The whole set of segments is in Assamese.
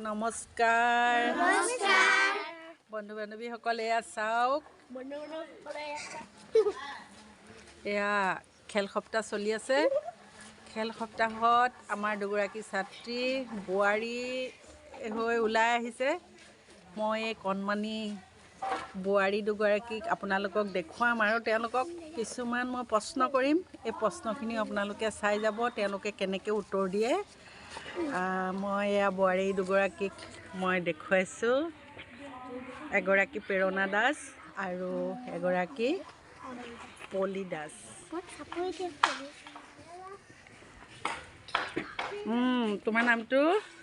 নমস্কাৰ বন্ধু বান্ধৱীসকল, এয়া চাওক, এয়া খেল সপ্তাহ চলি আছে। খেল সপ্তাহত আমাৰ দুগৰাকী ছাত্ৰী বোৱাৰী হৈ ওলাই আহিছে। মই এই কণমানি বোৱাৰী দুগৰাকীক আপোনালোকক দেখুৱাম আৰু তেওঁলোকক কিছুমান মই প্ৰশ্ন কৰিম। এই প্ৰশ্নখিনি আপোনালোকে চাই যাব, তেওঁলোকে কেনেকৈ উত্তৰ দিয়ে। মই এয়া বোৱাৰী দুগৰাকীক মই দেখুৱাইছোঁ। এগৰাকী প্ৰেৰণা দাস আৰু এগৰাকী পলি দাস। তোমাৰ নামটো?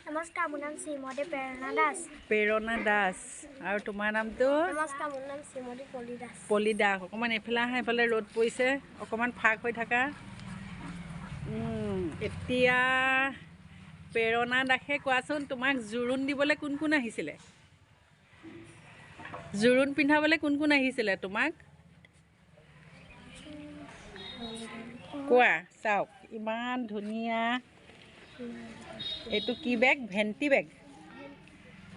নমস্কাৰ, মোৰ নাম শ্ৰীমতী প্ৰেৰণা দাস। প্ৰেৰণা দাস। আৰু তোমাৰ নামটো? নমস্কাৰ, মোৰ নাম শ্ৰীমতী পলি দাস। পলি দাস। অকণমান এইফালে আহা, এইফালে ৰ'দ পৰিছে, অকণমান ফাঁক হৈ থাকা। এতিয়া প্ৰেৰণা দাসে কোৱাচোন, তোমাক জোৰোণ দিবলৈ কোন কোন আহিছিলে? জোৰোণ পিন্ধাবলৈ কোন কোন আহিছিলে তোমাক? কোৱা। চাওক, ইমান ধুনীয়া এইটো কি বেগ? ভেণ্টি বেগ।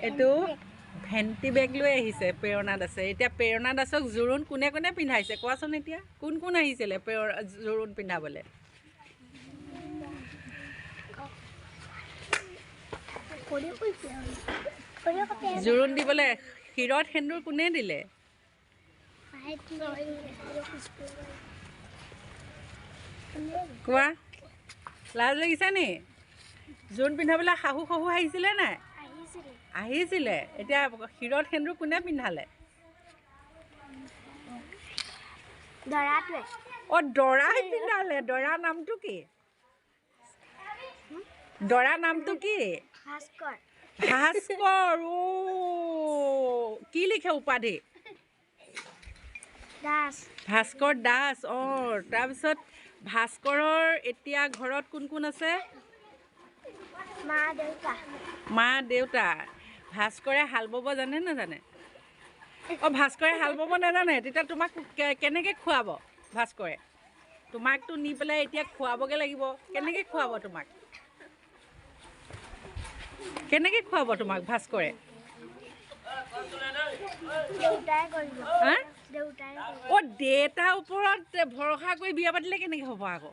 এইটো ভেণ্টি বেগ লৈ আহিছে প্ৰেৰণা দাসে। এতিয়া প্ৰেৰণা দাসক জোৰোণ কোনে কোনে পিন্ধাইছে কোৱাচোন? এতিয়া কোন কোন আহিছিলে জোৰোণ পিন্ধাবলৈ? জোৰোণ দিবলৈ শিৰত সেন্দুৰ কোনে দিলে? কোৱা, লাজ লাগিছে নি? জোৰোণ পিন্ধাবলৈ শাহু শহু আহিছিলে নাই? আহিছিলে। এতিয়া শিৰত সেন্দুৰ কোনে পিন্ধালে? দৰাটোৱে। অ', দৰাই পিন্ধালে। দৰা নামটো কি? দৰা নামটো কি? ভাস্কৰ। ভাস্কৰ। অ', কি লিখে উপাধি? দাস। ভাস্কৰ দাস। অঁ, তাৰপিছত ভাস্কৰৰ এতিয়া ঘৰত কোন কোন আছে? মা দেউতা। মা দেউতা। ভাস্কৰে হাল বাব জানে নাজানে? অঁ, ভাস্কৰে হাল বাব নাজানে। তেতিয়া তোমাক কেনেকৈ খুৱাব ভাস্কৰে? তোমাকতো নি পেলাই এতিয়া খুৱাবগৈ লাগিব। কেনেকৈ খুৱাব তোমাক? কেনেকৈ খুৱাব তোমাক ভাস্কৰে? অ', দেউতাৰ ওপৰত ভৰসা কৰি বিয়া পাতিলে কেনেকৈ হ'ব আকৌ?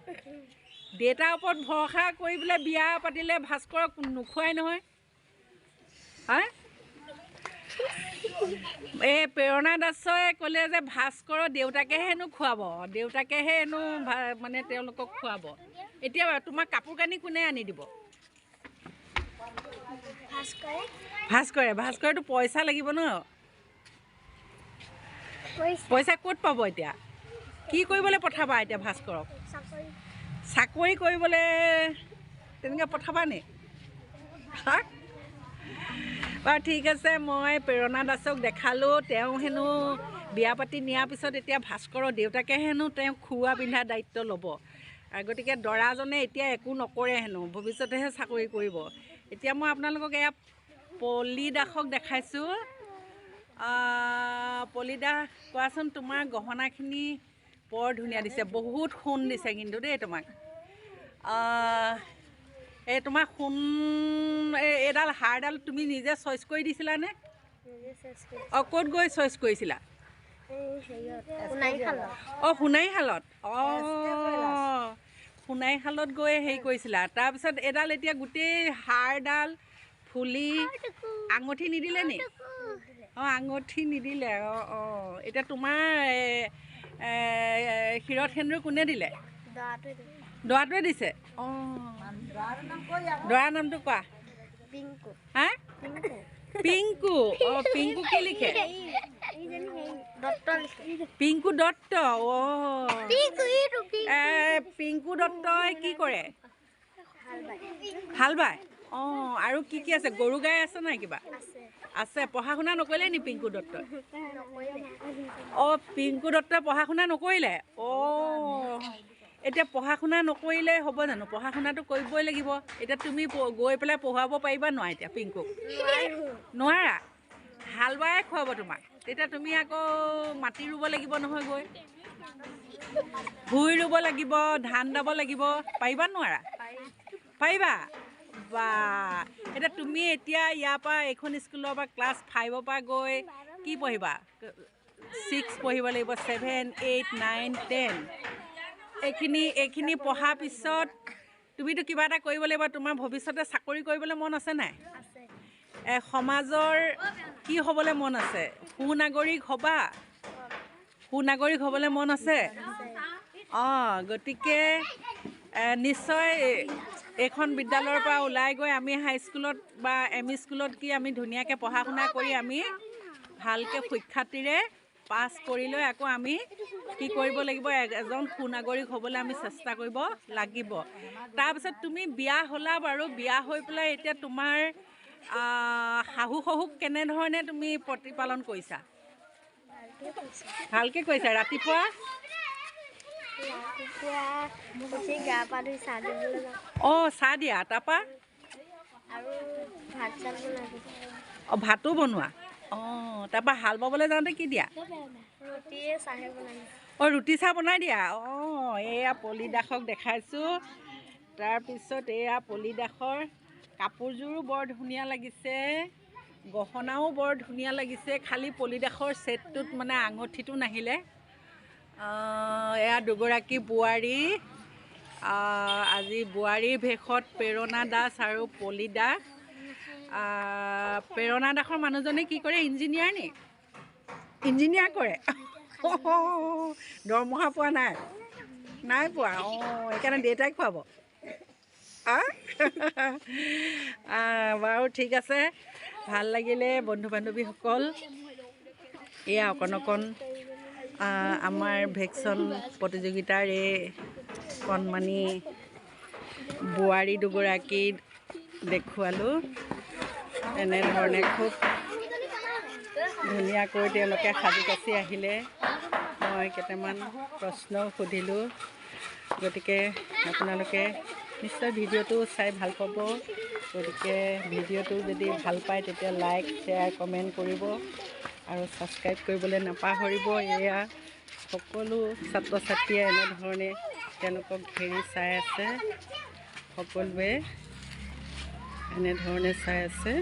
দেউতাৰ ওপৰত ভৰসা কৰি পেলাই বিয়া পাতিলে ভাস্কৰক নোখোৱাই নহয়। হা, এই প্ৰেৰণা দাসে ক'লে যে ভাস্কৰৰ দেউতাকেহে হেনো খুৱাব, দেউতাকেহে হেনো মানে তেওঁলোকক খুৱাব। এতিয়া তোমাক কাপোৰ কানি কোনে আনি দিব? ভাস্কৰে। ভাস্কৰেতো পইচা লাগিব ন? পইচা ক'ত পাব এতিয়া? কি কৰিবলৈ পঠাবা এতিয়া ভাস্কৰক? চাকৰি কৰিবলৈ তেনেকৈ পঠাবা নি? বাৰু ঠিক আছে, মই প্ৰেৰণা দাসক দেখালোঁ। তেওঁ হেনো বিয়া পাতি নিয়াৰ পিছত এতিয়া ভাস্কৰৰ দেউতাকে হেনো তেওঁক খুওৱা পিন্ধা দায়িত্ব ল'ব। গতিকে দৰাজনে এতিয়া একো নকৰে হেনো, ভৱিষ্যতেহে চাকৰি কৰিব। এতিয়া মই আপোনালোকক এয়া পলি দাসক দেখাইছোঁ। পলি দাস, কোৱাচোন, তোমাৰ গহনাখিনি বৰ ধুনীয়া দিছে, বহুত সোণ দিছে কিন্তু দেই তোমাক। এই তোমাৰ সোণ এইডাল হাৰডাল তুমি নিজে চইচ কৰি দিছিলানে? অঁ, ক'ত গৈ চইচ কৰিছিলা? অঁ, সোণাৰীশালত। অঁ, সোণাৰীশালত গৈ হেৰি কৰিছিলা। তাৰপিছত এইডাল এতিয়া গোটেই হাৰডাল, ফুলি, আঙুঠি নিদিলে নি? অঁ, আঙুঠি নিদিলে। অঁ অঁ, এতিয়া তোমাৰ শিৰত সেন্দুৰ কোনে দিলে? দৰাটোৱে দিছে। অঁ, দৰাৰ নামটো কোৱা। হা, পিংকু। অঁ, পিংকু কি লিখে? পিংকু দত্ত। অঁ, পিংকু দত্তই কি কৰে? হাল বায়। অঁ, আৰু কি কি আছে? গৰু গাই আছে নাই কিবা? আছে। পঢ়া শুনা নকৰিলে নি পিংকু দত্তই? অঁ, পিংকু দত্তই পঢ়া শুনা নকৰিলে। অঁ, এতিয়া পঢ়া শুনা নকৰিলে হ'ব জানো? পঢ়া শুনাটো কৰিবই লাগিব। এতিয়া তুমি গৈ পেলাই পঢ়ুৱাব পাৰিবা নোৱাৰা এতিয়া পিংকুক? নোৱাৰা। হাল বায়ে খুৱাব তোমাক। তেতিয়া তুমি আকৌ মাটি ৰুব লাগিব নহয় গৈ, ভুঁই ৰুব লাগিব, ধান দাব লাগিব। পাৰিবা নোৱাৰা? পাৰিবা। বা, এতিয়া তুমি এতিয়া ইয়াৰ পৰা এইখন স্কুলৰ পৰা ক্লাছ 5ৰ পৰা গৈ কি পঢ়িবা? 6 পঢ়িব লাগিব, 7, 8, 9, 10 এইখিনি পঢ়াৰ পিছত তুমিতো কিবা এটা কৰিব লাগিব। তোমাৰ ভৱিষ্যতে চাকৰি কৰিবলৈ মন আছে নাই? সমাজৰ কি হ'বলৈ মন আছে? সুনাগৰিক হ'বা? সুনাগৰিক হ'বলৈ মন আছে? অঁ, গতিকে নিশ্চয় এইখন বিদ্যালয়ৰ পৰা ওলাই গৈ আমি হাইস্কুলত বা এম ই স্কুলত কি আমি ধুনীয়াকৈ পঢ়া শুনা কৰি আমি ভালকৈ সুখ্যাতিৰে পাছ কৰি লৈ আকৌ আমি কি কৰিব লাগিব? এজন সুনাগৰিক হ'বলৈ আমি চেষ্টা কৰিব লাগিব। তাৰপিছত তুমি বিয়া হ'লা বাৰু, বিয়া হৈ পেলাই এতিয়া তোমাৰ শাহু শহুক কেনেধৰণে তুমি প্ৰতিপালন কৰিছা? ভালকৈ কৰিছা। ৰাতিপুৱা অঁ, চাহ দিয়া, তাৰপৰা অঁ, ভাতো বনোৱা। অঁ, তাৰপৰা হাল বাবলৈ যাওঁতে কি দিয়া? অঁ, ৰুটি চাহ বনাই দিয়া। অঁ, এয়া পলি দাসক দেখাইছোঁ। তাৰপিছত এয়া পলি দাসৰ কাপোৰযোৰো বৰ ধুনীয়া লাগিছে, গহনাও বৰ ধুনীয়া লাগিছে। খালি পলি দাসৰ ছেটটোত মানে আঙুঠিটো নাহিলে। এয়া দুগৰাকী বোৱাৰী, আজি বোৱাৰীৰ ভেষত প্ৰেৰণা দাস আৰু পলি দাস। প্ৰেৰণা দাসৰ মানুহজনে কি কৰে? ইঞ্জিনিয়াৰ নি? ইঞ্জিনিয়াৰ কৰে। দৰমহা পোৱা নাই? নাই পোৱা। অঁ, সেইকাৰণে দেউতাই খুৱাব। বাৰু ঠিক আছে, ভাল লাগিলে বন্ধু বান্ধৱীসকল। এয়া অকণ অকণ আমাৰ ভেকচন প্ৰতিযোগিতাৰ এই কণমানি বোৱাৰী দুগৰাকী দেখুৱালোঁ। এনেধৰণে খুব ধুনীয়াকৈ তেওঁলোকে সাজি কাচি আহিলে। মই কেইটামান প্ৰশ্ন সুধিলোঁ, গতিকে আপোনালোকে নিশ্চয় ভিডিঅ'টো চাই ভাল পাব। গতিকে ভিডিঅ'টো যদি ভাল পায় তেতিয়া লাইক, শ্বেয়াৰ, কমেণ্ট কৰিব আৰু ছাবস্ক্ৰাইব কৰিবলৈ নাপাহৰিব। এয়া সকলো ছাত্ৰ ছাত্ৰীয়ে এনেধৰণে তেওঁলোকক ঘেৰি চাই আছে, সকলোৱে এনেধৰণে চাই আছে।